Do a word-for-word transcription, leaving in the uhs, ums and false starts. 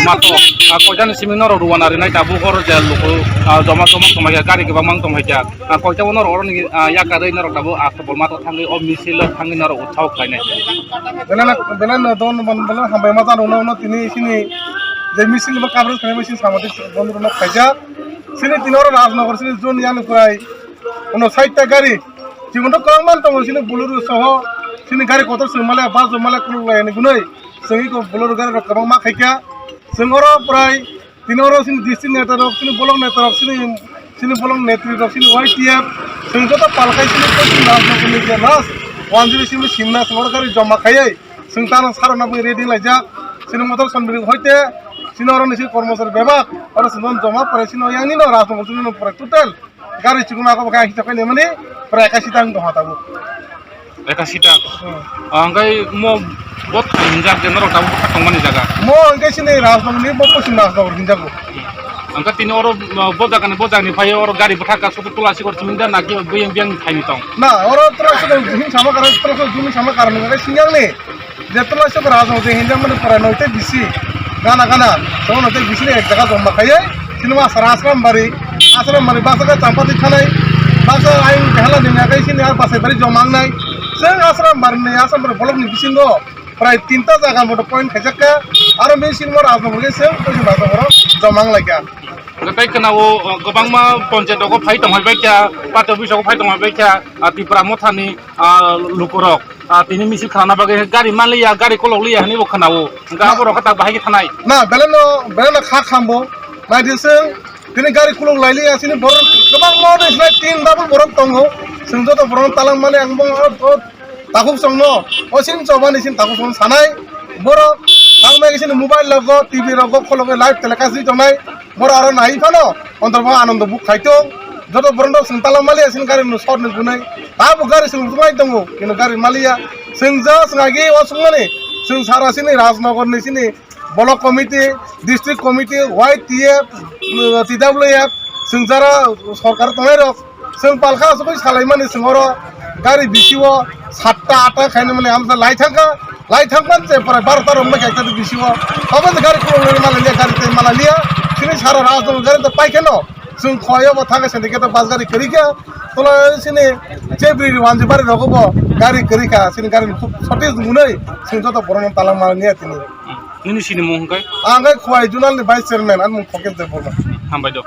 Mato, ah, koitani simi norok ruwana rinai tabuk oro je luku, ah, joma joma tongmai kha, gari kwbangma tongmai kha. Ah, koitabo norok oroni, ah, yakarwi norok tabuk Aktopol mato thangwi o misil o thangwi norok utsaho khlainai. Belai no, belai no don ban belai hambai ma jano no, no tini sini je misil ba coverage khlainai misil samadi bondhu no khaijak. Sini tini oro Rajnagar sini zone yani kurai uno side ta gari. Chikon to kwbangma tongo sini Bolero soho sini gari kotor song male bus rok male kuluk lai ni gunoi. Sini ko Bolero gari rok kwbangma khaikha. Sing oro prai Tini oro chini district neta rok, chini bolong neta rok, chini, chini bolong netri rok, chini Y T F, chwng joto palkhai chini Pochin Rajnagarni je last one zero simi simna chwng oro gari joma khaiwi chwng tano sarokna bagwi ready laijak. Chini motor sonbiri hoite chini oro ni chini kormosari bebak oro chwng joma pore chini yang nino Rajnagar chini pore total gari chukuna kok khe hita khe lemani pore ekashi tang tongha tabuk. Ekashi ta. Hmm. Ah, hwnkhe mo bo thai hinjak je norok tabuk bwkha tongmani jaga. Mo hwnkhe sini Rajnagarni bo Pochim Rajnagar hinjago. Hwnkhe tini oro, ah, bo jagani, bo jagani phai oro gari bwthak ka suku tula sikor simi da naki biyang biyang thaini tong. Na, oro tula sikor him sama karon, tula sikor him sama karon hwnkhe singyang ni. Je tula sikor Rajnagar je hinjak mani pura noite bisi. Gana gana, tong noite bisi ni ek jaga jomma khaiye. Sini ma sara Asrambari, Asrambari baksa khe champati khanai, baksa ayang behala ni nakai sini ar basai bari joma wngnai. Chwng Asrambari ni, Asrambari block ni bisingo prai tinta jaga moto point khaijak kha, aro bini sini mo Rajnagar khe chwng Pochim Rajnagar o joma wng lai kha. Hwnkhe tei khwnao, uh, kwbangma ponchayat rogo phai tong hai bai kha, party office rogo phai tong hai bai kha, uh, Tipra Motha ni, uh, lukurok, uh, tini misil khlana bagwi gari manliya, gari kolok liya hinwi bo khwnao. Hwnkhe abo rok khe tak bahai khe thanai. Na, belai no, belai no kha khambo. Naidi chwng, tini gari kuluk lailiya, chini borok kwbangma de sinai tin double borok tongo. Chwng joto borok talang mani ang bo o, o takhuk chwngno, o sin chobani sin takhuk chwng sanai. Borok tangmai chini mobile logo, T V logo, khologo live telecast ri tongnai. Borok aro nai phano, ontor bo anando buk khai tong. Joto borok no chwng talang maliya, chwng gari no short ni gunai. Abo gari chwng gunai tongo, kino gari maliya. Chwng ja chwng agi o chwng mani, chwng sara chini Rajnagar ni chini block committee, district committee, Y T F, uh, T W F, chwng jara sorkar tongnai rok. Chwng palkha asugwi salaimani chwng oro gari bisio satta atta khaina mani amsa lai thangkha, lai thangman se pore barota rok mai kha bisio. Obo je gari kuluk lai mala liya, gari tei mala liya. Chini sara Rajnagar gari to pai kheno. Chwng khoi obo thangkha sini khe to bus gari kwrwi kha. Tola chini je bri wanji bari rogo bo gari kwrwi kha. Chini gari khub sote munai chwng joto borok no talang mala liya tini. Nini sini mung hwnkhe? Ang khe Khowai Zonal ni Vice Chairman, ani mung Khokesh Debbarma. Hambai do.